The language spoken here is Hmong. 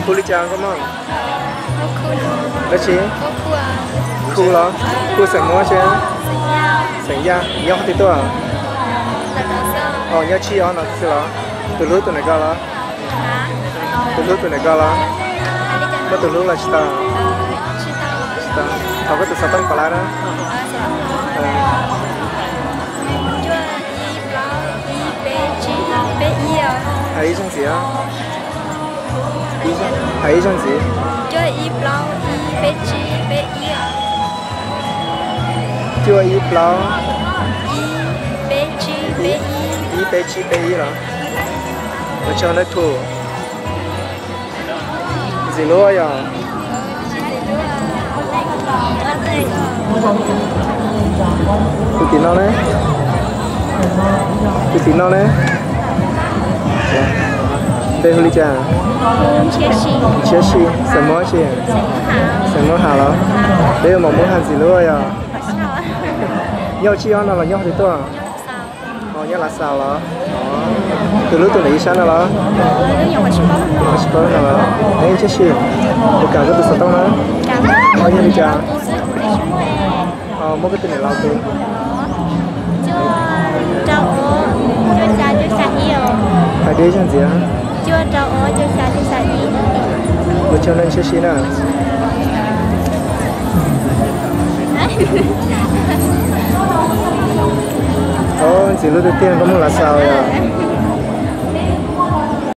Hu li cas koj mog? Dab tsi? Khu los? Khu xeem Muas tsi? Xeem Yaj. Nyob qhov twg tuaj? Os, nyob Tshij Ob no xwb los? Tus hlub tus ntawm ko los? Tus hlub tus ntawm ko los? Muaj tus hlub los tsis tau? Tsis tau. Thov koj tus xov tooj pov lab na. Hais ib zaug ntxiv. Hais ib zaug ntxiv. Cuaj ib plaub ib peb tsib peb ib. Cuaj ib plaub ib peb tsib peb ib los? Ua tsaug nawb Thu. Ntxim hlub yog. Tus tim no ne? Tus tim no ne? Npe hu li cas? Ntshiab Si. Xeem Muas tsi? Xeem Muas Has los? Peb yuav mus Muas Has ntxim hlub yog. Nyob Tshij Ob no los nyob qhov twg tuaj? Os, nyob Lav Xaus los? Tus hlub tus ntawm ib sab no los? Tsis paub no los? Ntshiab Si, kuv kam koj tus xov tooj na. Os, yog li cas? Muab koj tus niam laus tus. Hais deb zog ntxiv. Ua tsaug nawb Ntshiab Si na. Os, ntxim hlub tiag tiag, koj mus Lav Xaus yog?